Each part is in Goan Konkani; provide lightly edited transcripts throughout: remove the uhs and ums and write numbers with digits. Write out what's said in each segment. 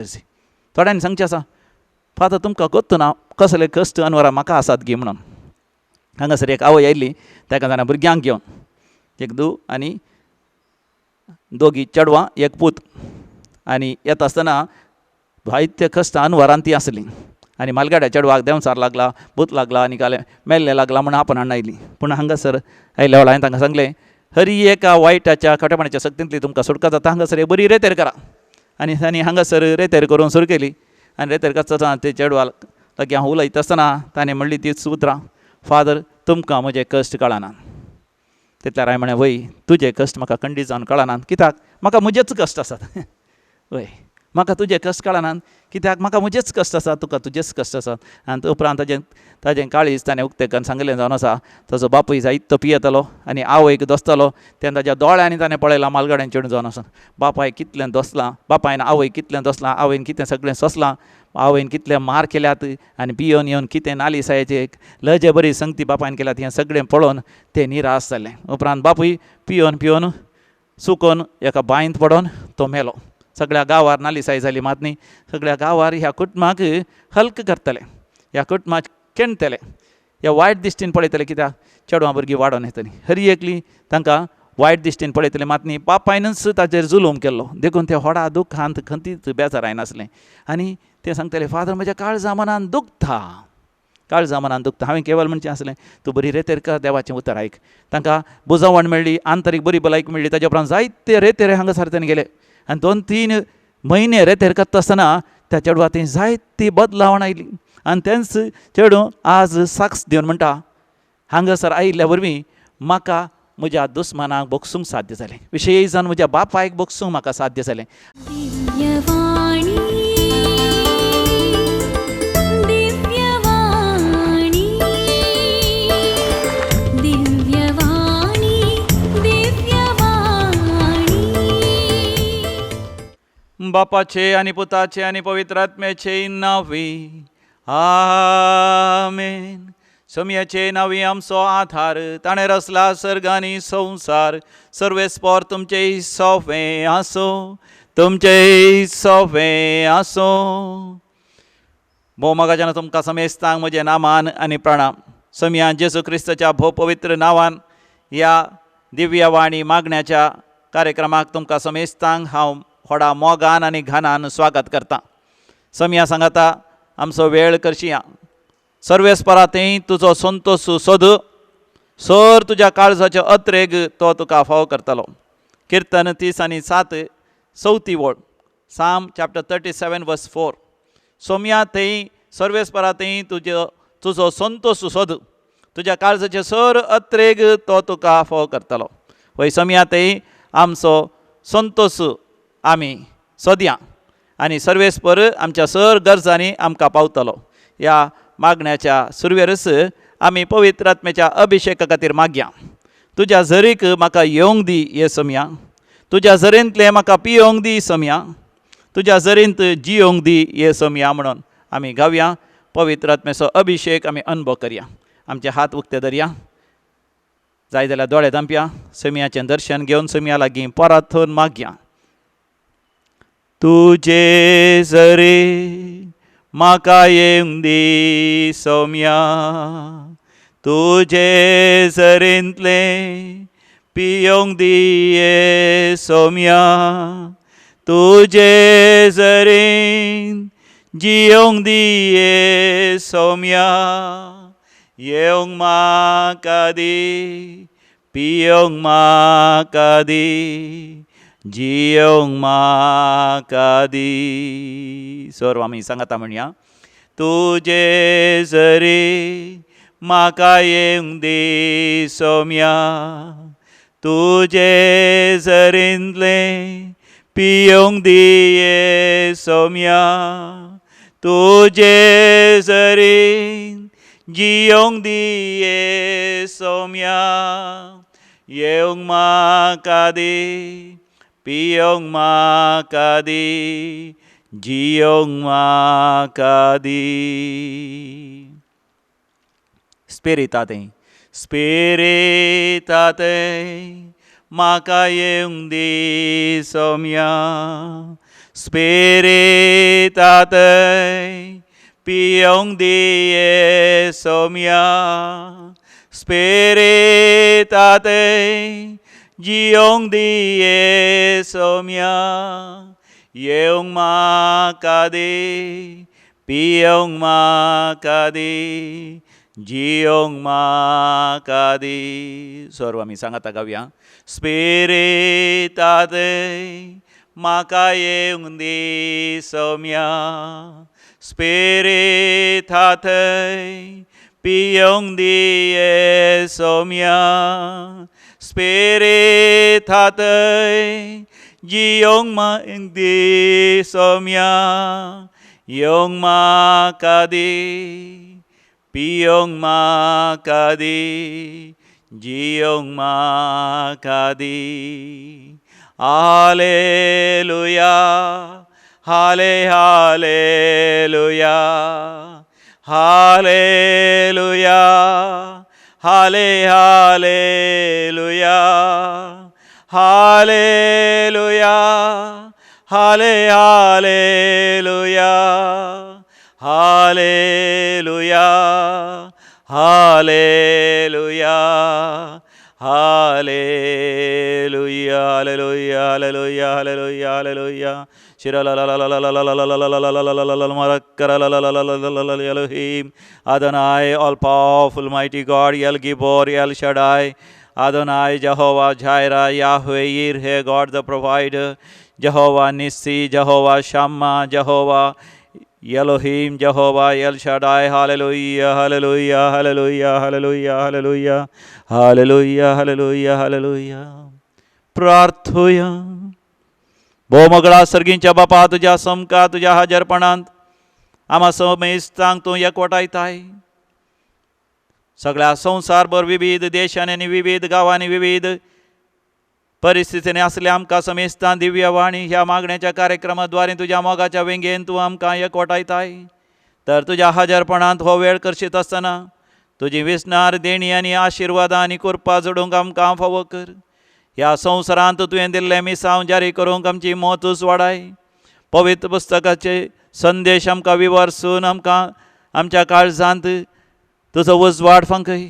थोड्यांनी सांगचें आसा, फादर तुमकां गोत्त ना कसले कश्ट अनवरां म्हाका आसात गी म्हणून. हांगासर एक आवय आयिल्ली ताका जाणा भुरग्यांक घेवन, एक धूव आनी दोगी चेडवां एक पूत. आनी येता आसतना जायते कश्ट अनवरान ती आसली आनी म्हालगड्या चेडवाक देंवचार लागला, भूत लागला आनी कालें मेल्लें लागला म्हूण आपण हाडून आयली. पूण हांगासर आयल्या वेळार हांवें तांकां सांगलें, हरी एका वायटाच्या खोटेपणाच्या शक्तींतली तुमकां सुटका जाता, हांगासर एक बरी रेतेर करा. आनी तांणी हांगासर रेतेर करून सुरू केली आनी रेतेर करता आसतना ते चेडवा लागीं हांव उलयता आसतना ताणें म्हणली तीच उतरां, फादर तुमकां म्हजे कश्ट कळना. तितल्यार हांवें म्हणलें, वय तुजे कश्ट म्हाका खंडीत जावन कळनात, कित्याक म्हाका म्हजेच कश्ट आसात. वय म्हाका तुजे कश्ट कळनात, कित्याक म्हाका म्हजेच कश्ट आसात, तुका तुजेच कश्ट आसात. आनी उपरांत ताजें काळीज ताणें उक्तें करून सांगलें जावन आसा, ताजो बापूय जायतो पियेतालो आनी आवयक दोसतालो, तेन्ना ताज्या दोळ्यांनी ताणें पळयलां मालगाड्यान चेडूं जावन आसा, बापायक कितलें दोसलां, बापायन आवयक कितलें दोसलां, आवयन कितें सगळें सोंसलां, आवयन कितले मार केल्यात आनी पियोन येवन कितें नालिसायेचे लजे बरी संगती बापायन केल्यात, हें सगळें पळोवन तें निराश जालें. उपरांत बापूय पियोन पियोन सुकोन एका बांयंत पडोन तो मेलो. सगळ्या गांवार नालिसाय जाली मात न्ही, सगळ्या गांवार ह्या कुटुंबाक हल्क करतले, ह्या कुटुंबाक केणटले, ह्या वायट दिश्टीन पळयतले, कित्याक चेडवां भुरगीं वाडोवन येतलीं. हरी एकली तांकां वायट दिश्टीन पळयतले मात न्ही, बापायनूच ताचेर जुलूम केल्लो, देखून ते व्हडा दुख्खांत खंतीत बेजार आयनासलें. आनी ते सांगताले, फादर म्हज्या काळजा मनान दुखता, काळजा मनान दुखता. हांवें केवल म्हणचें आसलें, तूं बरी रेतेर कर, देवाचें उतर आयक. तांकां बुजवण मेळ्ळी, आंतरीक बरी भलायकी मेळ्ळी. ताज्या उपरांत जायते रेतेरे हांगासर ताणें गेले आनी 2-3 म्हयने रेतेर करता आसतना त्या चेडवा थंय जायती बदलावण आयली. आनी तेंच चेडूं आज साक्ष दिवन म्हणटा, हांगासर आयिल्ल्या वरवीं म्हाका म्हज्या दुस्मानाक भोगसूंक साध्य जालें, विशेश जावन म्हज्या बापायक भोगसूंक म्हाका साध्य जालें. बापाचे आनी पुताचे आनी पवित्र आत्म्याचे नांवी आमेन. सोमयाचे नांवी आमचो आधार, ताणें रचला सर्ग आनी संवसार. सर्वेस्पर तुमचें सोंपें आसूं, तुमचें सोंपें आसूं. भोव मोगाच्यान तुमकां समेस्तांक म्हजें नामान आनी प्रणाम. सोमया जेजू क्रिस्ताच्या भोव पवित्र नांवान ह्या दिव्यवाणी मागण्याच्या कार्यक्रमाक तुमकां समेस्तांक हांव व्हडा मोगान आनी घानान स्वागत करतां. सोमया सांगाता आमचो वेळ करशिया. सर्वेस्परा थंय तुजो संतोश सोद, सर तुज्या काळजाचो अत्रेग तो तुका फावो करतलो. किर्तन 37 चवथी वळ, साम चॅप्टर 37 वर्स 4. सोमया थंय सर्वेस्परा थंय तुजो संतोश सोद, तुज्या काळजाचे सर अत्रेग तो तुका फावो करतलो. वय सोमया थंय आमचो संतोश आमी सोदया आनी सर्वेस्पर आमच्या सर गरजांनी आमकां पावतलो. ह्या मागण्याच्या सुरवेरच आमी पवित्र आत्म्याच्या अभिशेका खातीर मागया. तुज्या झरीक म्हाका येवंक दी हे सोमया, तुज्या झरेंतलें म्हाका पियोंक दी सोमया, तुज्या झरेंत जियोंक दी हे सोमया म्हणून आमी गावया. पवित्र आत्म्याचो अभिशेक आमी अनुभव करया. आमचे हात उक्ते धरया, जाय जाल्यार दोळे धांपया, सोमयाचें दर्शन घेवन सोमया लागीं परतून मागया. तुजे झरे म्हाका येवंक दी सोमया, तुजे झरेंतलें पियोंक दी हे सोमया, तुजे झरेंत जियोंक दी हे सोमया, येवंक म्हाका दी, पियोंक म्हाका दी, जियोंक म्हाका दी. सर्व आमी सांगाता म्हणया, तुजे झरे म्हाका येवंक दी सोमया, तुजे झरेंतलें पियोंक दी हे सोमया, तुजे झरेंत जियोंक दी हे सोमया, येवंक म्हाका दी, पियोंक म्हाका दी, जियोंक म्हाका दी. स्पिरिता थंय, स्पिरिता थंय म्हाका येवंक दी सोमया, स्पिरिता थंय पियोंक दिये सोम्या स्पिरिता थंय जियोंक दिये सोम्या येवंक म्हाका दी पियोंक म्हाका दी जियोंक म्हाका दी. सर्व आमी सांगाता गावया. स्पिरिता थंय म्हाका येवंक दी सोम्या स्पिरिता थंय पियोंक दिये सोम्या स्पिरिता थंय जियोंक म्हाका दी सोम्या येवंक म्हाका दी पियोंक म्हाका दी जियोंक म्हाका दी. हालेलुया हाले हालेलुया हालेलुया हाले हालेलुया हालेलुया हाले hallelujah hallelujah hallelujah hallelujah hallelujah hallelujah hallelujah hallelujah. Elohim Adonai, all powerful mighty God, El Gibor, El Shaddai, Adonai, Jehovah Jireh, Yahweh Yireh, God the provider, Jehovah Nissi, Jehovah Shammah, Jehovah Elohim, Jehovah El Shaddai. Hallelujah, hallelujah, hallelujah, hallelujah, hallelujah, hallelujah, hallelujah, hallelujah. प्रार्थुया. भोवमगळा सर्गींच्या बापा, तुज्या समका तुज्या हाजरपणांत आमा समेस्तांक तूं एकवटायताय. सगळ्या संवसारभर विविध देशांनी आनी विविध गांवांनी विविध परिस्थितींनी आसल्या आमकां समेस्तां दिव्य वाणी ह्या मागण्याच्या कार्यक्रमाद्वारे तुज्या मोगाच्या वेंगेन तूं आमकां एकवटायताय. तर तुज्या हाजरपणांत हो वेळ करशीत आसतना तुजी विसनार देणी आनी आशिर्वादां आनी कृपा जोडूंक आमकां फावो कर. ह्या संवसारांत तुवें दिल्लें मिसांव जारी करूंक आमची मोतूच वाडाय. पवित्र पुस्तकाचे संदेश आमकां विवर्सून आमकां आमच्या काळजांत तुजो उजवाड फांकय.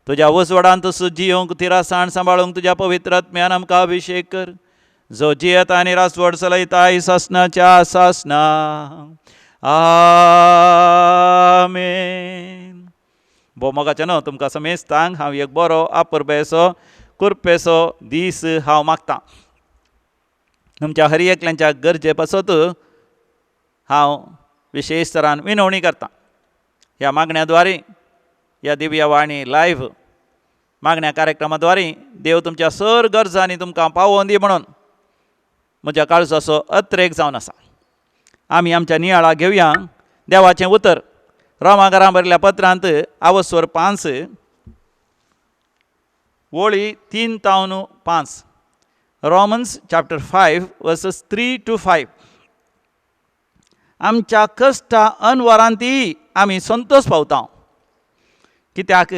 तुज्या उजवाडांत जियोंक थिरासाण सांबाळूंक तुज्या पवित्र आत्म्यान आमकां अभिशेक कर, जो जियेता आनी रासवड चलयता सासनाच्या सासना. आमेन. भोव मोगाचें न्हू तुमकां समेस्तांक हांव एक बरो आपुरबेचो कुरपेचो दीस हांव मागतां. तुमच्या हर एकल्यांच्या गरजे पासत हांव विशेश तरान विनवणी करतां. ह्या मागण्या द्वारे ह्या दिव्य वाणी लायव्ह मागण्या कार्यक्रमा द्वारे देव तुमच्या सर गरजांनी तुमकां पावोवन दी म्हणून म्हज्या काळजाचो अत्रेक जावन आसा. आमी आमच्या नियाळा घेवया देवाचें उतर. रोमाघरां बरयल्ल्या पत्रांत आवस्वर 5 वळी 3 तावन 5, Romans chapter 5 verses 3 to 5. आमच्या कश्टा अनवरांती आमी संतोष पावता, कित्याक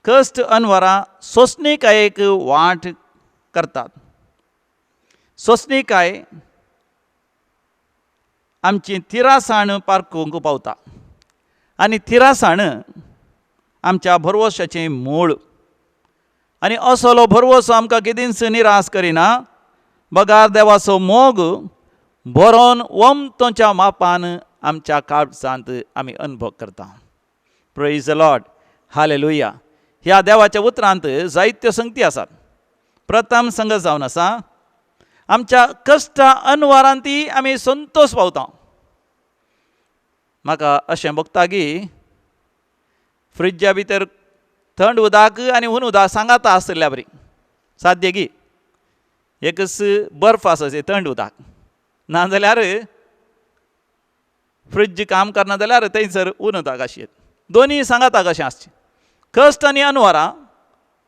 कश्ट अनवरां सोंसणीकायेक वाट करतात. सोंसणीकाय आमची थिरासाण पारखूंक पावता आनी थिरासाण आमच्या भरवशाचें मूळ. आनी असलो भरवसो आमकां केदींच निराश करिना, बगार देवाचो मोग बरोवन वमतोच्या मापान आमच्या काळजांत आमी अनुभव करता. Praise the Lord, hallelujah. ह्या देवाच्या उतरांत जायत्यो संगती आसात. प्रथम संगत जावन आसा आमच्या कश्टा अनवारांती आमी संतोष पावता. म्हाका अशें भोगता की फ्रिजा भितर थंड उदक आनी हून उदक सांगाता आसल्या बरी साद्य की एकच बर्फ आसा थंड उदक, नाजाल्यार फ्रिज काम करना जाल्यार थंयसर ऊन उदक आशिल्लें. दोनूय सांगाता कशें आसचें, कश्ट आनी अनवरां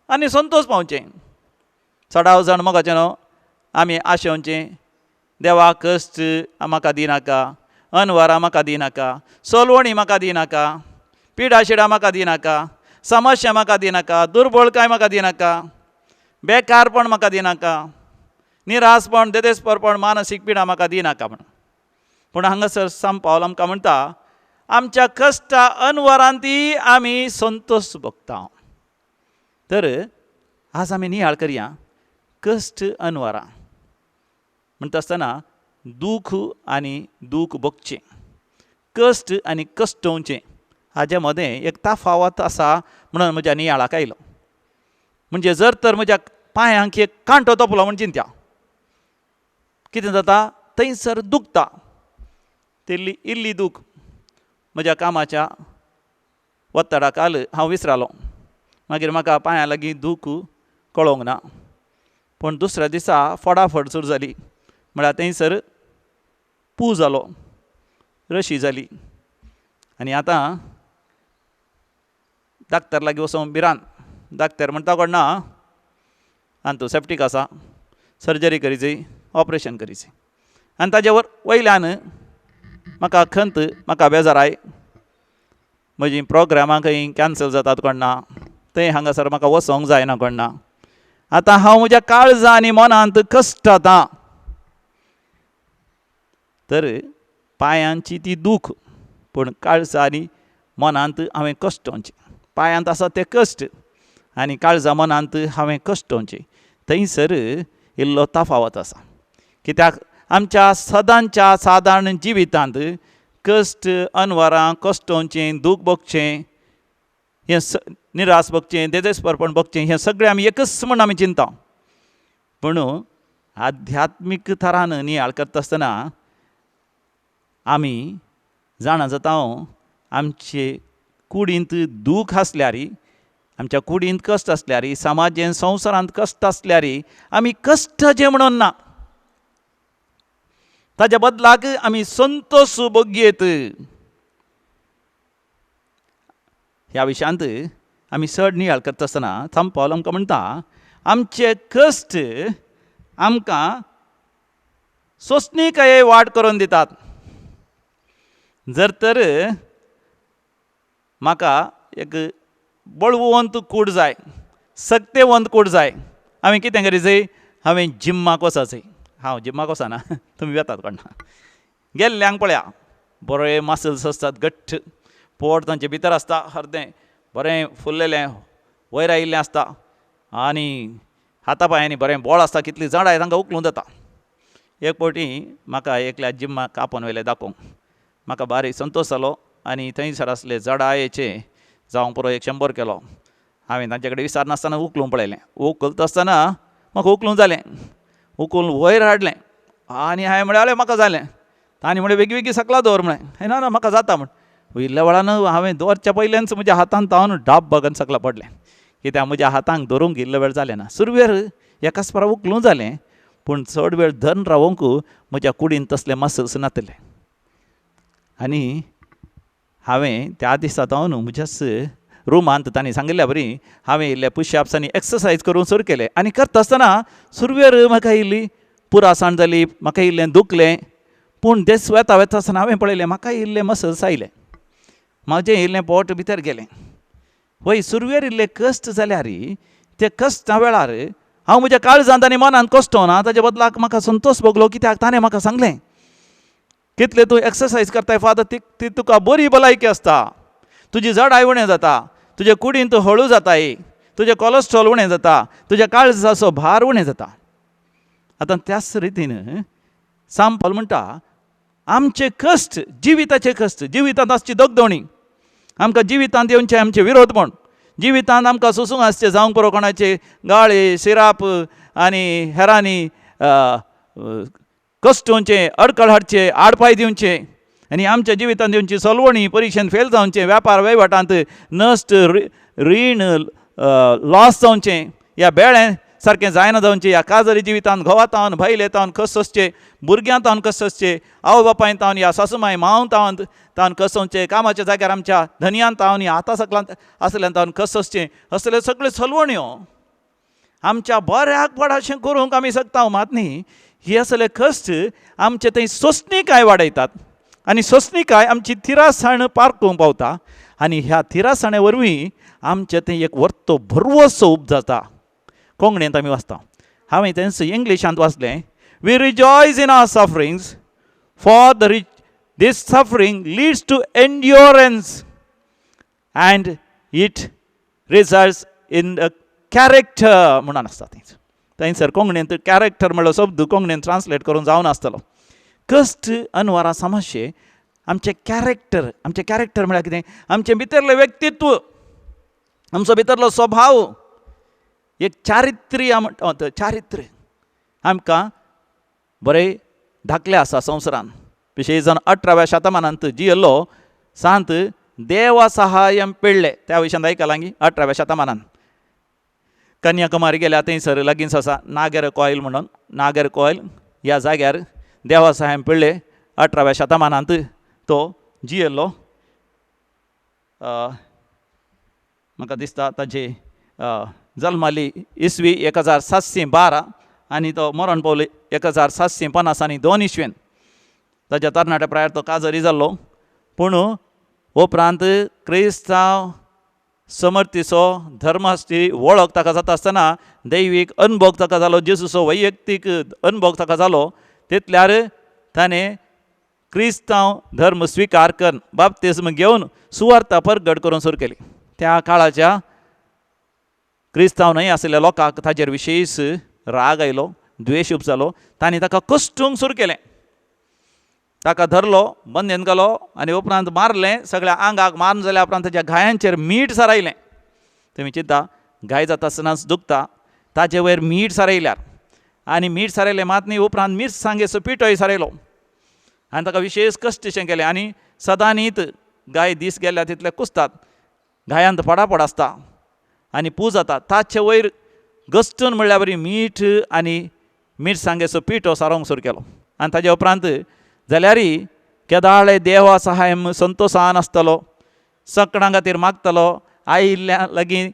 आनी संतोष पावचें. चडाव जाण मोगाचें न्हू आमी आशेवचें देवा कश्ट म्हाका दिनाका, अनवरां म्हाका दिनाका, सोलवणी म्हाका दिनाका, पिडा शिडा म्हाका दिनाका, समस्या म्हाका दिनाका, दुर्बळकाय म्हाका दिनाका, बेकारपण म्हाका दिनाका, निरासपण, देदेस्परपण, मानसीक पिडा म्हाका दिनाका म्हण. पूण हांगासर सांत पावल आमकां म्हणटा, आमच्या कश्टा अनवरांती आमी संतोश भोगता. तर आज आमी नियाळ करया कश्ट अनवरां म्हणटा आसतना दूख आनी दूख भोगचें, कश्ट आनी कश्टोवचें हाजे मदें एक तफावत आसा म्हणून म्हज्या नियाळाक आयलो. म्हणजे जर तर म्हज्या पांयांक एक कांटो तोपलो म्हण चिंत्या, कितें जाता, थंयसर दुखता, तिल्ली इल्ली दूख म्हज्या कामाच्या वत्तडा काल हांव विसरालो, मागीर म्हाका पांयां लागीं दूख कळोंक ना. पूण दुसऱ्या दिसा फटाफट सुरू जाली, म्हळ्यार थंयसर पू जालो, रशी जाली. आनी आतां डाक्टर लागीं वचोंक भिरांत. डाक्टर म्हणटा कोण ना, आनी तूं सेप्टीक आसा, सर्जरी करी जाय, ऑपरेशन करी जाय. आनी ताजे वयल्यान म्हाका खंत, म्हाका बेजाराय, म्हजीं प्रोग्रामां खंय कॅन्सल जातात कोण ना, थंय हांगासर म्हाका वचोंक जायना कोण ना. आतां हांव म्हज्या काळजा आनी मनांत कश्ट आतां. तर पांयांची ती दूख, पूण काळजा आनी मनांत हांवें कश्टोवचें. पांयांत आसा ते कश्ट आनी काळजा मनांत हांवें कश्टोवचें, थंयसर इल्लो तफावत आसा. कित्याक आमच्या सदांच्या सादारण जिवितांत कश्ट अनवरां कश्टोवचें, दूख भोगचें, हें निरास भोगचें, देदेस्परपण भोगचें, हें सगळें आमी एकच म्हूण आमी चिंता. पूण आध्यात्मीक थरान नियाळ करता आसतना आमी जाणा जाता, आमचे कुडींत दूख आसल्यार, आमच्या कुडींत कश्ट आसल्यार, समाजेन संवसारांत कश्ट आसल्यार आमी कश्टाचें म्हणून ना, ताच्या बदलाक आमी संतोश भोगयेत. ह्या विशयांत आमी चड नियाळ करता आसतना सांत पावल आमकां म्हणटा, आमचे कश्ट आमकां सोंसणीकाये वाट करून दितात. जर तर म्हाका एक बळवंत कूड जाय, सक्तेवंत कूड जाय, हांवें कितें करी जाय, हांवें जिम्माक वचपाक जाय. हांव जिम्माक वचना, तुमी वेतात कोण ना, गेल्ल्यांक पळया, बरे मसल्स आसतात घट्ट, पोट तांचे भितर आसता, अर्दें बरें फुल्लेलें वयर आयिल्लें आसता आनी हाता पांयांनी बरें बळ आसता, कितली जडाय तांकां उखलूंक जाता. एक फावटी म्हाका एकल्या जिम्माक आपोवन व्हेलें दाखोवंक, म्हाका बारीक संतोश जालो आनी थंयसर आसले जडायेचे जावंक पुरो 100 केलो. हांवें तांचे कडेन विचारनासतना उखलूंक पळयलें, उखलता आसतना म्हाका उखलूंक जालें, उखलून वयर हाडलें आनी हांवें म्हळें म्हाका जालें. तांणी म्हळें बेगी बेगी सकला दवर म्हळें, हें ना ना म्हाका जाता म्हण. इल्ल्या वेळान हांवें दवरच्या पयल्यानच म्हज्या हातान तावन डाब बागन सकला पडलें, कित्याक म्हज्या हातांक धरूंक इल्लो वेळ जालें ना. सुरवेर एकाच फारा उखलूंक जालें, पूण चड वेळ धरून रावोंक म्हज्या कुडीन तसले मसल्स नातले. आनी हांवें त्या दिसा तावन म्हज्याच रुमांत तांणी सांगिल्ल्या बरी हांवें इल्ले पुशअप्स आनी एक्सरसायज करूंक सुरू केले. आनी करता आसतना सुरवेर म्हाका इल्ली पुरासाण जाली, म्हाका इल्लें दुखलें, पूण देस वेता वेता आसतना हांवें पळयलें म्हाका इल्ले मसल्स आयले, म्हाजें इल्लें पोट भितर गेलें. वय सुरवेर इल्ले कश्ट जाल्यार ते कश्टा वेळार हांव म्हज्या काळजांत आनी मनांत कश्टो ना, ताजे बदलाक म्हाका संतोश भोगलो, कित्याक ताणें म्हाका सांगलें कितले तूं एक्सरसायज करताय फादर ती तुका बरी भलायकी आसता, तुजी जडाय उणें जाता, तुजे कुडींत हळू जाताय, तुजें कोलेस्ट्रॉल उणें जाता, तुज्या काळजाचो भार उणें जाता. आतां त्याच रितीन सांत पावल म्हणटा आमचे कश्ट, जिविताचे कश्ट, जिवितांत आसची दगदोणी, आमकां जिवितांत येवचें आमचें विरोधपण, जिवितांत आमकां सोसूंक आसचें जावंक पुरो कोणाचे गाळी शिराप आनी हेरांनी कश्टोवचें, अडकळ हाडचें, आडपाय दिवचें आनी आमच्या जिवितांत येवची सलवणी, परिक्षेंत फेल जावचें, व्यापार वहिवाटांत नश्ट, रीण लॉस जावचें, ह्या बेळें सारकें जायना जावचें, ह्या काजरी जिवितांत घोवा तावन बायले तावन कस सोंसचें, भुरग्यां तावन कस सोंसचें, आवय बापायन तावन ह्या सासुमाय मांव तावन तावन कस सोंसचें, कामाच्या जाग्यार आमच्या धनयान तावन ह्या आतां सकलांत आसल्यान तावन कस सोंसचें, असल्यो सगळ्यो सलवण्यो आमच्या बऱ्याक पड अशें करूंक आमी शकता. मात न्ही, ही असले कश्ट आमचे थंय सोंसणीकाय वाडयतात आनी सोंसणीकाय आमची थिरासाण पारकूंक पावता आनी ह्या थिरासाणे वरवीं आमचे थंय एक वर्तो भरवसो उपजाता. कोंकणींत आमी वाचता, हांवें तेंच इंग्लिशांत वाचलें, we rejoice in our sufferings for the this suffering leads to endurance and it results in the character म्हणून आसता थंयच. थंयसर कोंकणींत कॅरेक्टर म्हणलो शब्द कोंकणींत ट्रान्सलेट करून जावन आसतलो. कश्ट अनवरा समस्ये आमचें कॅरेक्टर, आमचें कॅरेक्टर म्हळ्यार कितें, आमचें भितरलें व्यक्तित्व, आमचो भितरलो स्वभाव, एक चारित्र्य म्हणटा, चारित्र्य आमकां बरें धाकलें आसा संवसारान. विशेश जावन 18व्या शतमानांत जियेल्लो सांत देवा सहायम पिळ्ळे, त्या विशयान आयकलां की 18व्या शतमानान कन्याकुमारी गेल्या थंयसर लागींच आसा नागर कोयल म्हणून, नागर कोयल ह्या जाग्यार देवा सहायम पिळ्ळे 18व्या शतमानांत तो जियेल्लो. म्हाका दिसता ताजे जल्माली इसवी 1712 आनी तो मरण पावलो 1752 इसवेन. ताज्या तरणाट्या प्रायार तो काजरी जाल्लो, पूण उपरांत क्रिस्तांव समर्थीचो धर्माची वळख ताका जाता आसतना दैवीक अनुभव ताका जालो, जेजूचो वैयक्तीक अनुभव ताका जालो. तितल्यार ताणें क्रिस्तांव धर्म स्विकार करून बाप्तिज्म घेवन सुवार्ता परगट करून सुरू केली. त्या काळाच्या क्रिस्तांव न्हय आशिल्ल्या लोकांक ताजेर विशेश राग आयलो, द्वेश उपजालो, तांणी ताका कश्टूंक सुरू केलें. ताका धरलो, बंदेन घालो आनी उपरांत मारलें. सगळ्या आंगाक मारून जाल्या उपरांत ताच्या घायांचेर मीठ सारायलें. तुमी चिंता, घाय जाता आसतनाच दुखता, ताजे वयर मीठ सारयल्यार आनी मीठ सारयलें मात न्ही, उपरांत मिरसांगेचो पिठोय सारयलो आनी ताका विशेश कश्टशें केलें. आनी सदांनीत गाय दीस गेल्या तितले कुसतात, घायांत पडापड आसता आनी पूज जाता, ताचे वयर गस्टून म्हणल्यार बरी मीठ आनी मिरसांगेचो पिठो सारोवंक सुरू केलो. आनी ताजे उपरांत जाल्यारय केदाळे देवा सहायम संतोशान आसतलो, सकडां खातीर मागतलो, आयिल्ल्या लागीं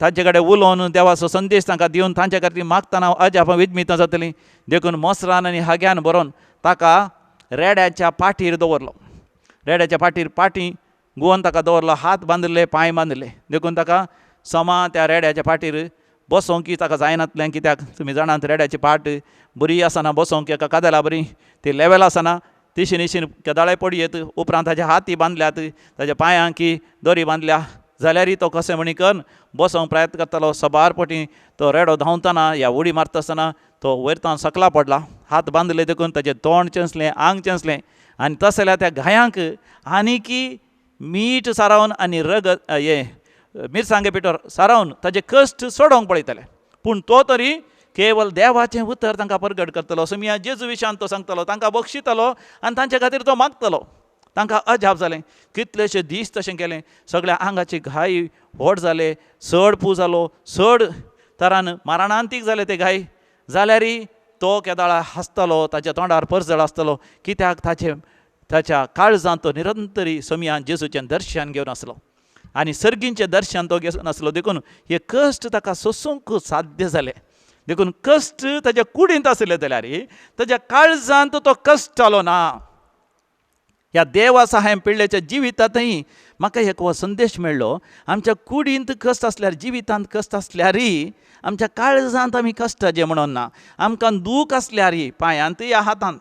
तांचे कडेन उलोवन देवाचो संदेश तांकां दिवन तांचे खातीर मागतना अजापां विजमितां जातलीं. देखून मोसरान आनी हाग्यान बरोवन ताका रेड्याच्या पाटीर दवरलो. रेड्याच्या पाटीर पाटी गुवन ताका दवरलो, हात बांदिल्ले, पांय बांदिल्ले. देखून ताका समा त्या रेड्याच्या पाटीर बसोंक ताका जायनातलें, कित्याक तुमी जाणात रेड्याची पाट बरी आसना बसोंक, एका कादेला बरी ती लेवल आसना, तिशीन इशीन केदाळे पडयेत. उपरांत ताजे हाती बांदल्यात, ताज्या पांयांकी दोरी बांदल्या, जाल्यारय तो कशें म्हणी करून बसोंक प्रयत्न करतालो. सबार पटी तो रेडो धांवतना या उडी मारता आसतना तो वयर तावन सकला पडला, हात बांदले देखून ताजें तोंड चेंचलें, आंग चेंचलें आनी तशें जाल्यार त्या घायांक आनीकी मीठ सारावन आनी रगत हें मिरसांगे पिठो सारावन ताजे कश्ट सोडोवंक पळयताले. पूण तो तरी केवल देवाचें उतर तांकां परगट करतलो, सोमिया जेजू विशयान तो सांगतलो, तांकां बक्षितलो आनी तांचे खातीर तो मागतलो. तांकां अजाप जालें, कितलेशे दीस तशें केलें, सगळ्या आंगाची घाय व्हड जाले, चड पूज जालो, चड तरान मारणांतीक जाले ते घाय, जाल्यारय तो केदाळा हांसतलो, ताच्या तोंडार परजळ आसतलो, कित्याक ताचे ताच्या काळजांत तो निरंतरी सोमियान जेजूचें दर्शन घेवन आसलो आनी सर्गींचें दर्शन तो घेवन आसलो. देखून हे कश्ट ताका सोसूंक साध्य जाले. देखून कश्ट ताच्या कुडींत आसले जाल्यार ताच्या काळजांत तो कश्ट जालो ना. ह्या देवा सहाय्यान पिळ्ळेच्या जिवितांतय म्हाका एक हो संदेश मेळ्ळो, आमच्या कुडींत कश्ट आसल्यार, जिवितांत कश्ट आसल्यारय आमच्या काळजांत आमी कश्टाचें म्हणून ना. आमकां दूख आसल्यारय पांयांत या हातांत,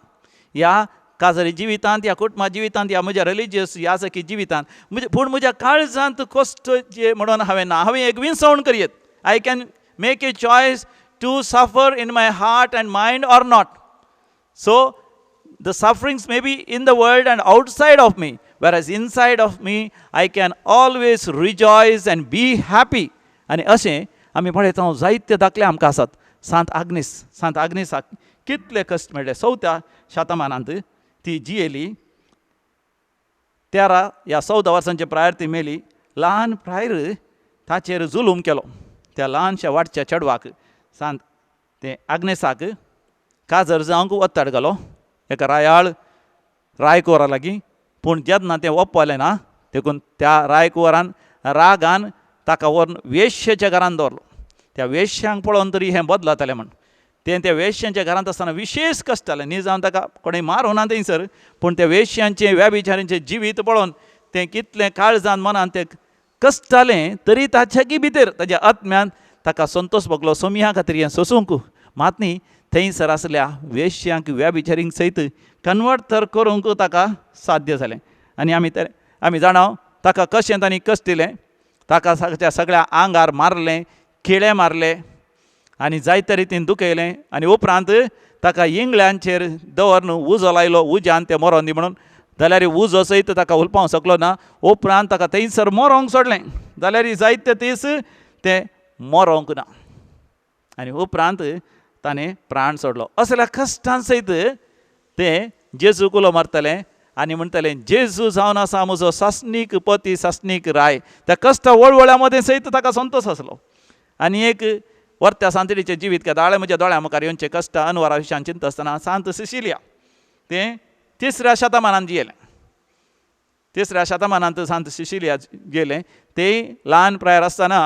ह्या काजरी जिवितांत, ह्या कुटुंबा जिवितांत, ह्या म्हज्या रिलिजियस याजकी जिवितांत, पूण म्हज्या काळजांत कश्ट जे म्हणून हांवें ना. हांवें एक विंचवण करयेत, I can make a choice to suffer in my heart and mind or not. So the sufferings may be in the world and outside of me, whereas inside of me I can always rejoice and be happy. आनी अशें आमी पळयता जायते दाखले आमकां आसात. सांत आग्नेस, सांत आग्नेसाक कितले कश्ट मेळ्ळे. 4व्या शतमानांत ती जियेली, 13 या 14 वर्सांचे प्रायर ती मेली. ल्हान प्रायर ताचेर जुलूम केलो, त्या ल्हानशा वाडच्या चेडवाक सांत ते आग्नेसाक काजर जावंक वत्ताड घालो एका रायाळ रायकुंवरा लागीं. पूण जेन्ना तें ओपलें ना, देखून त्या रायकुंवरान रागान ताका व्हरून वेश्येच्या घरान दवरलो. त्या वेश्यांक पळोवन तरी हें बदलतलें म्हण तें त्या वेश्यांच्या घरांत आसतना विशेश कश्ट जालें. न्ही जावन ताका कोणें मारूं ना थंयसर, पूण त्या वेश्यांचें व्यभिचारांचें जिवीत पळोवन तें कितलें काळजान मनान तें कश्ट जालें, तरी ताच्याकी भितर ताच्या आत्म्यान ताका संतोश भोगलो. सोमिया खातीर हें सोसूंक मात न्ही थंयसर आसल्या वेश्यांक व्यभिचारींक सयत कन्वर्ट तर करूंक ताका साध्य जालें. आनी आमी जाणा ताका कशें तांणी कश्ट दिलें, ताका ताच्या सगळ्या आंगार मारलें, खिळे मारले आनी जायते रितीन दुखयलें आनी उपरांत ताका इंगळ्यांचेर दवरून उजो लायलो, उज्यान तें मरोन दी म्हणून. जाल्यार उजो सयत ताका उलपावंक शकलो ना. उपरांत ताका थंयसर मरोंक सोडलें, जाल्यार जायते दीस तें मरोंक ना आनी उपरांत ताणें प्राण सोडलो. असल्या कश्टान सयत तें जेजूक उलो मारतलें आनी म्हणटलें, जेजू जावन आसा म्हजो सासणीक पती, सासणीक राय. त्या कश्टा वळवळ्या मदें सयत ताका संतोश आसलो. आनी एक वर्त्या सांतडीचें जिवीत केदाळे म्हज्या दोळ्या मुखार येवचें कश्ट अनवरा विशयान चिंतता आसतना सांत सिसिलिया तें तिसऱ्या शतमानांत जियेलें. तिसऱ्या शतमानांत सांत सिसिलिया गेलें. तें ल्हान प्रायर आसतना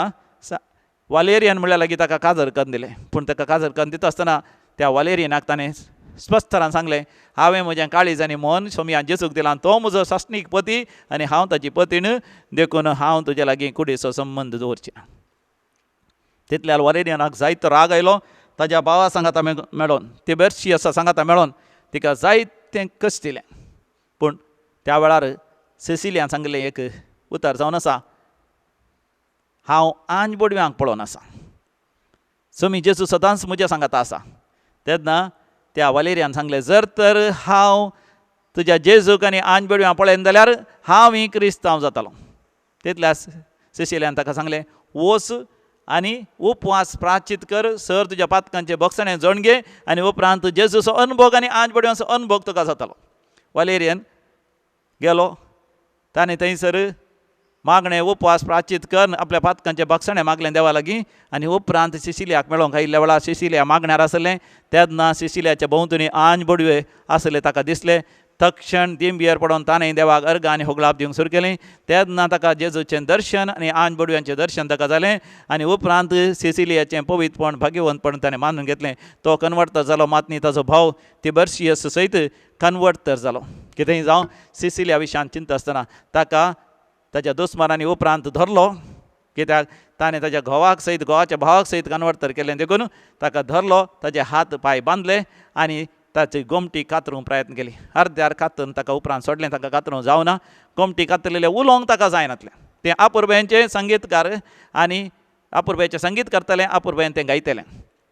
वालेरियन म्हणल्यार लागीं ताका काजर करून दिलें. पूण ताका काजर करून दिता आसतना त्या वालेरियनाक ताणें स्पश्टरान सांगलें, हांवें म्हजें काळीज आनी मन सोमया जेजूक दिलां, तो म्हजो सासणीक पती आनी हांव ताची पतीण, देखून हांव तुज्या लागीं कुडीचो संबंद दवरचें. तितल्या वालेरियनाक जायतो राग आयलो. ताज्या भावा सांगाता मेळोन, ती बरशी आसा सांगाता मेळोन तिका जायतें कश्ट दिलें. पूण त्या वेळार सिसिलियान सांगलें एक उतर जावन आसा, हांव आंज बोडव्यांक पळोवन आसा, सोमी जेजू सदांच म्हज्या सांगाता आसा. तेन्ना त्या वालेरियान सांगलें, जर तर हांव तुज्या जेजूक आनी आंज बोडव्यां पळयन जाल्यार हांव ही क्रिस्तांव जातालो. तितल्या सिसिलियान ताका सांगलें, वच आनी उपवास प्राचित कर, सर तुज्या पातकांचे भोगसणें जोण घे आनी उपरांत जेजूचो अनभोग आनी आंज बोडव्यांचो अनभोग तुका जातालो. वालेरियन गेलो, ताणें थंयसर मागणें उपवास प्राचित कर आपल्या पातकांचें भोगसणें मागलें देवा लागीं आनी उपरांत सिसिलियाक मेळोंक आयिल्ल्या वेळार सिसिलिया मागण्यार आसलें. तेन्ना सिसिलियाच्या भोंवतणी आंज बोडवे आसले ताका दिसलें. तक्षण दिंबियर पडोन ताणें देवाक अर्गां आनी होगळाप दिवंक सुरू केलें. तेन्ना ताका जेजूचें दर्शन आनी आंज बोडव्यांचें दर्शन ताका जालें आनी उपरांत सिसिलियाचें पवित्रपण भाग्यवंतपण ताणें मानून घेतलें. तो कन्वर्ट तर जालो, मात न्ही ताजो भाव तिबर्शियस सयत कन्वर्ट तर जालो. कितेंय जावं, सिसिलिया विशयान चिंतता आसतना ताका ताच्या दुस्मानांनी उपरांत धरलो, कित्याक ताणें ताच्या घोवाक सयत घोवाच्या भावाक सयत कन्वर्ट तर केलें. देखून ताका धरलो, ताचे हात पांय बांदले आनी ताची गोमटी कातरूंक प्रयत्न केली. अर्द्यार कातरून ताका उपरांत सोडलें, ताका कातरूंक जावना. गोमटी कातरलेलें उलोवंक ताका जायनातलें. तें आपुरबायेचें संगीतकार आनी आपुरबायेचें संगीत करतलें, आपुरबायेन तें गायतलें.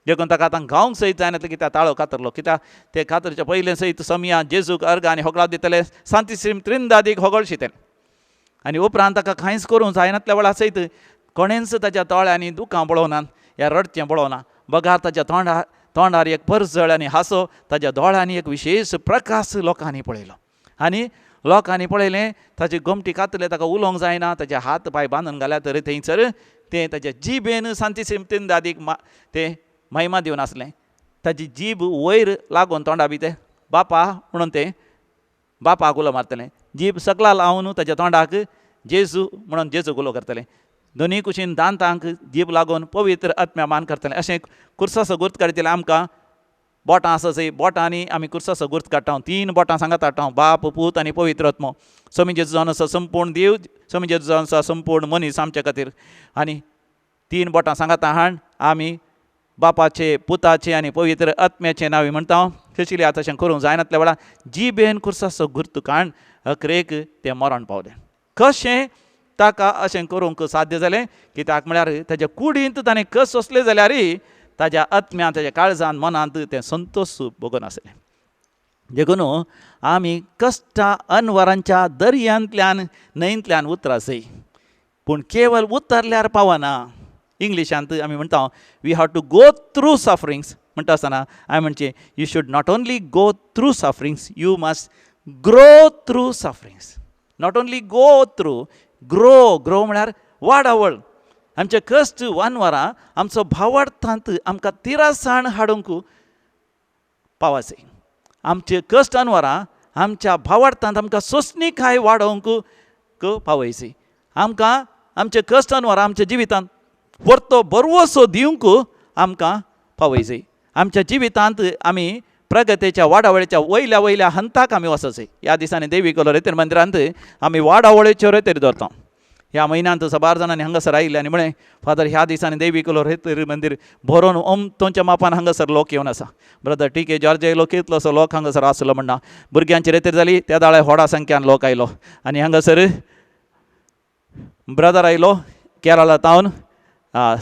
देखून ताका आतां गावंक सयत जायनातलें, कित्याक ताळो कातरलो. कित्याक ते कातरच्या पयलें सयत सोमया जेजूक अर्गां आनी होगळाप दितले, सांतिश्रीम त्रिंदादीक होगळ शितलें. आनी उपरांत ताका कांयच करूंक जायनातल्या वेळार सयत कोणेंच ताच्या दोळ्यांनी दुकां पळोवना ह्या रडचें पळोवना, बगार ताच्या तोंडार एक परजळ आनी हांसो, ताच्या दोळ्यांनी एक विशेश प्रकाश लोकांनी पळयलो. आनी लोकांनी पळयलें ताची गोमटी कातरले, ताका उलोवंक जायना, ताचे हात पांय बांदून घाल्यार तरी थंयसर तें ताच्या जिबेन सांतिश्रीम त्रिंदादीक तें महिमा दिवन आसलें. ताची जीब वयर लागून तोंडा बी तें बापा म्हणून तें बापाक उलो मारतलें, जीब सकला लावन ताच्या तोंडाक जेजू म्हणून जेजूक उलो करतलें, दोनूय कुशीन दांतांक जीब लागून पवित्र आत्म्या मान करतलें. अशें कुर्साचो गुर्त काडटलें. आमकां बोटां आसा चोय, बोटांनी आमी कुर्साचो गुर्त काडटा. तीन बोटां सांगात हाडटा, बाप, पूत आनी पवित्र आत्मो. सोमी जेजू जावन आसा संपूर्ण देव, सोमी जेजू जावन आसा संपूर्ण मनीस आमच्या खातीर. आनी तीन बोटां सांगात हाड आमी बापाचे, पुताचे आनी पवित्र आत्म्याचे नांव म्हणटा. सिसिलिया तशें करूंक जायनातल्या वेळार जिबेन कुर्साचो गुर्त काड अकरेक तें मरण पावलें. कशें ताका अशें करूंक साध्य जालें? कित्याक म्हळ्यार ताच्या कुडींत ताणें कस सोंसलें जाल्यार ताज्या आत्म्यांत, ताज्या काळजान, मनांत तें संतोश भोगून आसलें. देखून आमी कश्टां अनवरांच्या दर्यांतल्यान न्हंयंतल्यान उतरासय, पूण केवल उतरल्यार पावना. इंग्लिशांत आमी म्हणटा we have to go through sufferings. म्हणटा आसतना हांवें म्हणचें, you should not only go through sufferings, you must grow through sufferings. Not only go through, grow. Grow म्हळ्यार वाडावळ. आमचे कश्ट वानवरां आमचो भावार्थांत आमकां तिरासाण हाडूंक पावाचे. आमचे कश्ट अनवरां आमच्या भावार्थांत आमकां सोंसणीकाय वाडोवंक पावयची. आमकां आमचे कश्ट अनवरां आमच्या जिवितांत परतो बरवसो दिवंक आमकां पावयची. आमच्या जिवितांत आमी प्रगतीच्या वाडावळीच्या वयल्या वयल्या हंताक आमी वचचे. ह्या दिसांनी देवी कलो रेतेर मंदिरांत आमी वाडावळीच्यो रेतेर दवरता. ह्या म्हयन्यांत साबार जाणांनी हांगासर आयिल्ले आनी म्हळें, फादर ह्या दिसांनी देवी कुलोर मंदीर भरोन अमतोंच्या मापान हांगासर लोक येवन आसा. ब्रदर टी के जॉर्ज आयलो, कितलोसो लोक हांगासर आसलो म्हणना. भुरग्यांची रेतेर जाली त्या दाळे व्हडा संख्यान लोक आयलो आनी हांगासर ब्रदर आयलो केरळा तावन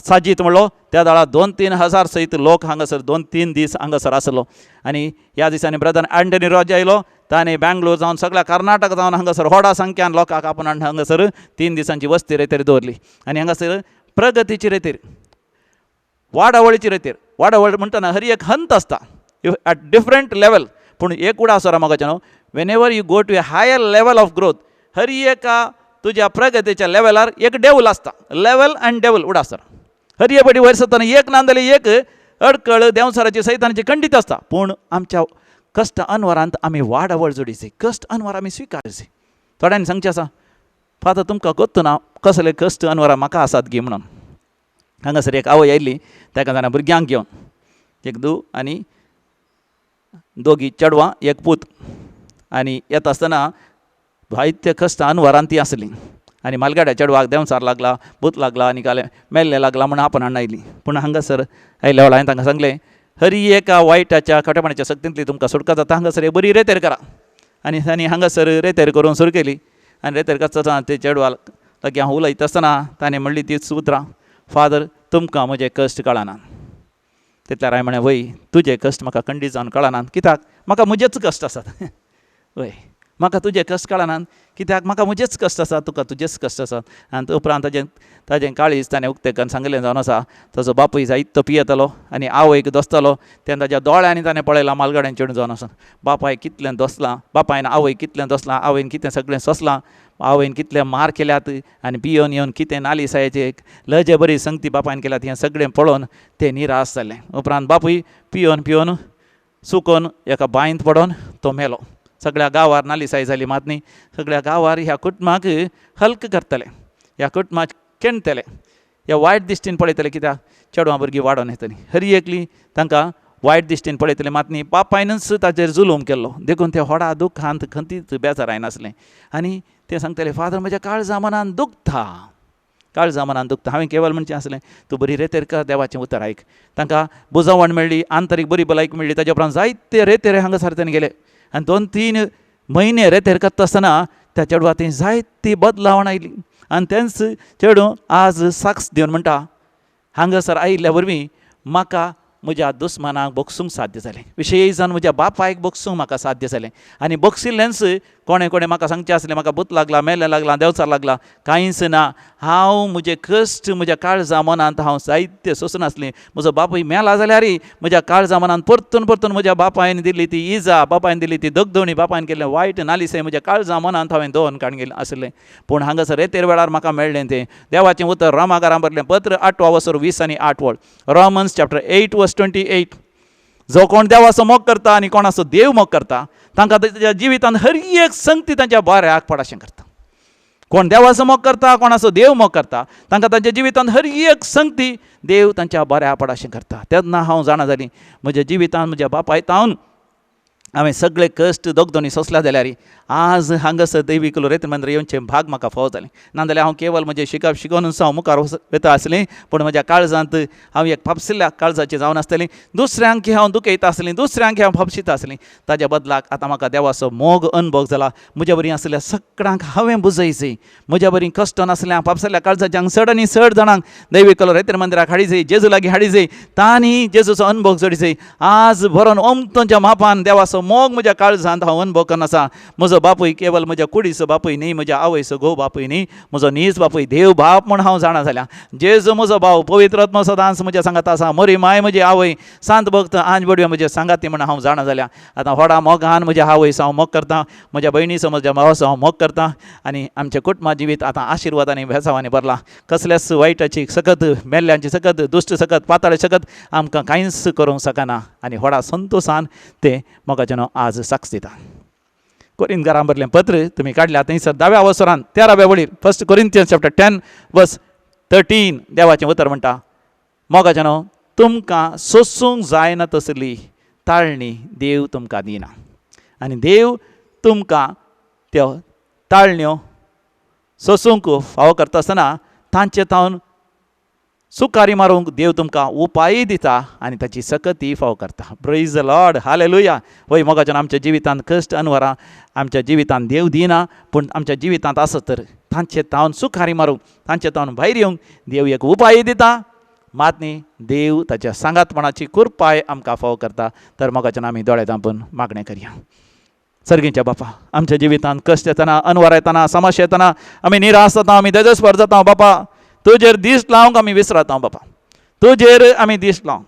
साजीत म्हणलो त्या दाळा 2-3 हजार सयत लोक हांगासर 2-3 दीस हांगासर आसलो. आनी ह्या दिसांनी ब्रदर अँटनी रॉज आयलो, ताणें बँगलोर जावन सगळ्या कर्नाटक जावन हांगासर व्हडा संख्यान लोकांक आपोवन हाडून हांगासर 3 दिसांची वस्ती रेतेर दवरली. आनी हांगासर प्रगतीची रेतेर, वाडावळीची रेतेर. वाडावळ म्हणटना हर एक हंत आसता एट डिफरंट लेवल, पूण एक उडा आसो मोगाचें न्हू, whenever you go to a higher level of growth, हर एका तुज्या प्रगतीच्या लेवलार एक डेवल आसता, लेवल आनी डेवल उडा आसता. हर एक पटी वयर सरतना एक ना जाल्यार एक अडकळ देंवचाराची सैतानाची खंडीत आसता. पूण आमच्या कश्ट अनवरांत आमी वाडावळ जोडीची, कश्ट अनवर आमी स्विकारचे. थोड्यांनी सांगचें आसा, फादर तुमकां गोत्त ना कसले कश्ट अनवरां म्हाका आसात गी म्हणून. हांगासर एक आवय आयिल्ली ताका जाणा भुरग्यांक घेवन, एक धूव आनी दोगी चेडवां एक पूत. आनी येता आसतना जायते कश्ट अनवरान ती आसली आनी मालगाड्या चेडवाक देंवचार लागला, भूत लागला आनी कालें मेल्लें लागला म्हूण आपण हाडून आयली. पूण हांगासर आयल्या वेळार हांवें तांकां सांगलें, हरी एका वायटाच्या खोटेपणाच्या शक्तींतली तुमकां सुटका जाता, हांगासर बरी रेतेर करा. आनी तांणी हांगासर रेतेर करूंक सुरू केली आनी रेतेर करता आसतना ते चेडवा लागीं हांव उलयता आसतना ताणें म्हणली तीच उतरां, फादर तुमकां म्हजें कश्ट कळना. तितल्यार हांवें म्हणलें, वय तुजे कश्ट म्हाका खंडीत जावन कळनात, कित्याक म्हाका म्हजेच कश्ट आसात. वय म्हाका तुजे कश्ट कळनात, कित्याक म्हाका म्हजेच कश्ट आसात, तुका तुजेच कश्ट आसात. आनी उपरांत ताजें ताजें काळीज ताणें उक्तें करून सांगलें जावन आसा, ताजो बापूय जायतो पियेतालो आनी आवयक दोसतालो, तेन्ना ताज्या दोळ्यांनी ताणें पळयलां मालगाड्यान चेडूं जावन आसा, बापायक कितलें दोसलां, बापायन आवयक कितलें दोसलां, आवयन कितें सगळें सोंसलां, आवयन कितले मार केल्यात आनी पियोन येवन कितें नालिसायेचे लजे बरी संगती बापायन केल्यात, हें सगळें पळोवन तें निराश जालें. उपरांत बापूय पियोन पियोन सुकोन एका बांयंत पडोन तो मेलो. सगळ्या गांवार नालिसाय जाली मात न्ही, सगळ्या गांवार ह्या कुटुंबाक हल्क करतले, ह्या कुटुंबाक केणटले, ह्या वायट दिश्टीन पळयतले, कित्याक चेडवां भुरगीं वाडोन येतलीं, हरी एकली तांकां वायट दिश्टीन पळयतले मात न्ही. बापायनूच ताचेर जुलूम केल्लो, देखून ते व्हडा दुख्खांत खंतीत बेजार आयनासलें. आनी ते सांगताले, फादर म्हज्या काळजा मनान दुखता, काळजा मनान दुखता. हांवें केवल म्हणचें आसलें, तूं बरी रेतेर कर, देवाचें उतर आयक. तांकां बुजवण मेळ्ळी, आंतरीक बरी भलायकी मेळ्ळी. ताज्या उपरांत जायते रेतेर हांगासर ताणें गेले आनी 2-3 म्हयने रेतेर करता आसतना त्या चेडवा थंय जायती बदलावण आयली. आनी तेंच चेडूं आज साक्ष दिवन म्हणटा, हांगासर आयिल्ल्या वरवीं म्हाका म्हज्या दुस्मानाक भोगसूंक साध्य जालें, विशेश जावन म्हज्या बापायक भोगसूंक म्हाका साध्य जालें. आनी भोगशिल्लेंच कोणें कोणें म्हाका सांगचें आसलें, म्हाका भूत लागला, मेल्लें लागलां, देंवचार लागला, कांयच ना. हांव म्हजें कश्ट म्हज्या काळजा मनांत हांव जायते सोंसून आसलें. म्हजो बापूय मेला जाल्यारय म्हज्या काळजा मनांत परतून परतून म्हज्या बापायन दिल्ली ती इजा, बापायन दिल्ली ती दगदवणी, बापायन केल्लें वायट नालिसें म्हज्या काळजा मनांत हांवें दोन काडून गेलें आसलें. पूण हांगासर रेतेर वेळार म्हाका मेळ्ळें तें देवाचें उतर, रोमाकारां बरलें पत्र 8 वसर 20 आनी 8 वळ, रोमन्स चॅप्टर 8 वर्स 28. जो कोण देवाचो मोग करता आनी कोणाचो देव मोग करता तांकां ताच्या जिवितांत हर एक संगती तांच्या बऱ्याक पडाशें करता. कोण देवाचो मोग करता, कोणाचो देव मोग करता, तांकां तांच्या जिवितांत हर एक संगती देव तांच्या बऱ्या पडाशें करता. तेन्ना हांव जाणा जालीं म्हज्या जिवितांत म्हज्या बापायतावन हांवें सगळे कश्ट दोगदोनी सोंसल्या जाल्यार आज हांगासर दैवी कुलोरेत मंदिर येवचें भाग म्हाका फावो जालें. नाजाल्यार हांव केवल म्हजें शिकप शिकोवनूच हांव मुखार वता आसलें, पूण म्हज्या काळजांत हांव एक फापसिल्ल्या काळजाचें जावन आसतलें, दुसऱ्यांक हांव दुखयता आसलें, दुसऱ्यांक हांव फापशिता आसलें. ताज्या बदलाक आतां म्हाका देवाचो मोग अनुभव जाला. म्हज्या बरी आसल्या सगळ्यांक हांवें बुजयचें, म्हज्या बरी कश्ट नासल्या फापसल्या काळजाच्यांक चड आनी चड जाणांक दैवी कुलोरेत मंदिराक हाडिजे, जेजू लागीं हाडिजे, तांणी जेजूचो अनुभव जोडिजे. आज भरोन ओमतोंच्या मापान देवाचो मोग म्हज्या काळजांत हांव अनुभव करून आसा. म्हजो बापूय केवल म्हज्या कुडीचो बापूय न्ही, म्हज्या आवयचो घोव बापूय न्ही, म्हजो नीज बापूय देव बाप म्हूण हांव जाणा जाल्या. जेजू म्हजो भाव, पवित्र आत्मो सदांच म्हज्या सांगात आसा. मोरी माय म्हजी आवय, सांत भक्त आंज बडव्या म्हज्या सांगाती म्हूण हांव जाणा जाल्या. आतां व्हडा मोगान म्हज्या आवयचो हांव मोग करता, म्हज्या भयणीचो म्हज्या भावाचो हांव मोग करता आनी आमचें कुटुंबा जिवीत आतां आशिर्वाद आनी भेसावांनी भरलां. कसल्याच वायटाची सकत, मेल्ल्यांची सकत, दुश्ट सकत, पाताळ सकत आमकां कांयच करूंक शकना आनी व्हडा संतोशान ते मोगाचें नांव आज साक्ष दिता. कोरिंतकारां बरलें पत्र तुमी काडल्या थंयसर 10व्या वसरान 13व्या वळीर, 1 कोरिंथियन्स चॅप्टर 10 वर्स 13 देवाचें उतर म्हणटा, मोगाचें न्हू तुमकां सोसूंक जायना तसली ताळणी देव तुमकां दिना आनी देव तुमकां त्यो ताळण्यो सोसूंक फावो करता आसतना तांचे तावन सुकारी मारूंक देव तुमकां उपाय दिता आनी ताची सकती फावो करता. Praise the Lord, hallelujah. वय मोगाच्यान आमच्या जिवितांत कश्ट अनवरां आमच्या जिवितांत देव दिना, पूण आमच्या जिवितांत आसत तर तांचे तावन सुकारी मारूंक, तांचे तावन भायर येवंक देव एक उपाय दिता. मात न्ही देव ताच्या सांगातपणाची कृपाय आमकां फावो करता. तर मोगाच्यान आमी दोळे धांपून मागणें करया. सर्गीच्या बापा, आमच्या जिवितांत कश्ट येतना, अनवर येतना, समस्या येतना आमी निराश जाता, आमी तेजस्वर जाता. बापा तुजेर दीस लावंक आमी विसरता. बापा तुजेर आमी दीस लावंक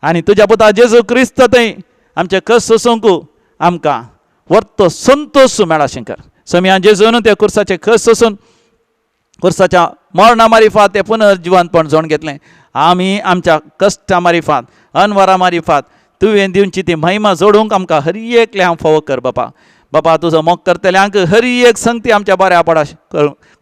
आनी तुज्या पुता जेजू क्रिस्त थंय आमचे कश्ट सोसूंक आमकां वर्तो संतोश मेळा शंकर. समया जेजून त्या कुर्साचे कश्ट सोसून कुर्साच्या मरणा मारिफात ते पुनर्जिवंतपण जोड घेतलें. आमी आमच्या कश्टा मारिफात, अनवरा मारिफात तुवें दिवची ती महिमा जोडूंक आमकां हर एकल्यांक फावो कर बापा. बापा तुजो मोग करतल्यांक हर एक संगती आमच्या बऱ्या पडा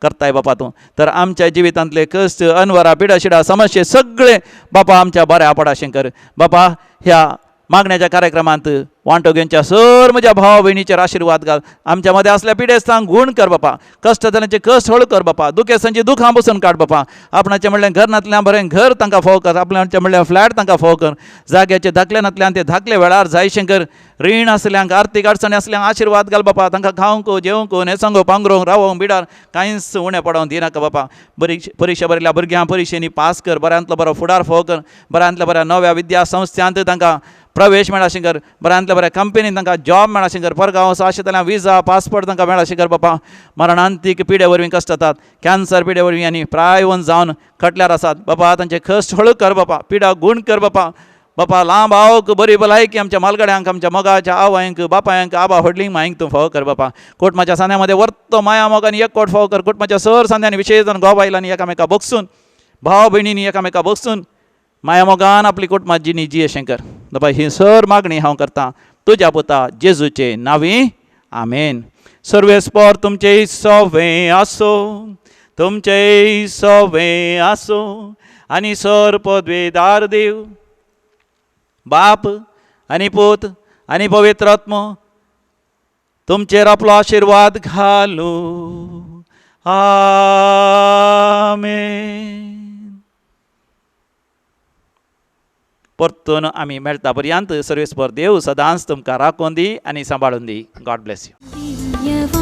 करताय बापा तूं. तर आमच्या जिवितांतले कश्ट, अनवरा, पिडाशिडा, समस्ये सगळे बापा आमच्या बऱ्या पडाशें कर बापा. ह्या मागण्याच्या कार्यक्रमांत वांटो घेवच्या सर म्हज्या भावा भयणीचेर आशिर्वाद घाल. आमच्या मदें असल्या पिडेस्तांक गूण कर बापा, कश्ट जाल्यांचे कश्ट हळू कर बापा, दुखेसांची दुखां बसून काड बापा. आपणाचें म्हणल्यार घर नातल्यान बरें घर तांकां फोव कर, आपणाचें म्हणल्यार फ्लॅट तांकां फोव कर, जाग्याचे धाकले नातल्यान ते धाकले वेळार जायशें कर. रीण आसल्यांक, आर्थीक अडचणी आसल्यांक आशिर्वाद घाल बापा. तांकां खावंक, जेवंक, न्हेसोंक, पांगरूंक, रावोंक, बिडार कांयच उणें पडोवंक दिनाका बापा. बरी परिक्षा बरयल्या भुरग्यांक परिक्षेनी पास कर, बऱ्यांतलो बरो फुडार फोव कर, बऱ्यांतल्या बऱ्या नव्या विद्या संस्थांत तांकां प्रवेश मेळा कर, बऱ्यांतल्या बऱ्या कंपनीन तांकां जॉब मेळा कर, परगांव अशें जाल्यार विजा पासपोर्ट तांकां मेळा कर बापा. मरणांतीक पिडे वरवीं कश्ट जातात, कॅन्सर पिडे वरवीं आनी प्रायवन जावन खटल्यार आसात बापा. तांचे कश्ट हळू कर बापा, पिडा गूण कर बापा. बापा लांब आवक बरी भलायकी आमच्या मालगड्यांक, आमच्या मोगाच्या आवयांक, बापायांक, आबा व्हडलींक मायंक तूं फावो कर बापा. कोटमाच्या सांद्यामध्ये वर्तो माया मोगान एक कोट फावो कर. कोटमाच्या सर सांद्यांनी विशेश जावन घोव बायलांनी एकामेका बगसून, भाव भयणींनी एकामेका बगसून माया मोगान आपली कुटुंबात जिणी जी अशें कर बाबा. ही सर मागणी हांव करतां तुज्या पुता जेजूचे नांवी, आमेन. सर्वेस्पर तुमचे सवे आसो, तुमचे सवे आसो आनी सर पदवेदार देव बाप आनी पूत आनी पवित्र आत्मो तुमचेर आपलो आशिर्वाद घालू. आमेन. परतून आमी मेळटा पर्यंत सर्वेस्पर देव सदांच तुमकां राखून दी आनी सांबाळून दी. God bless you. Divyavani.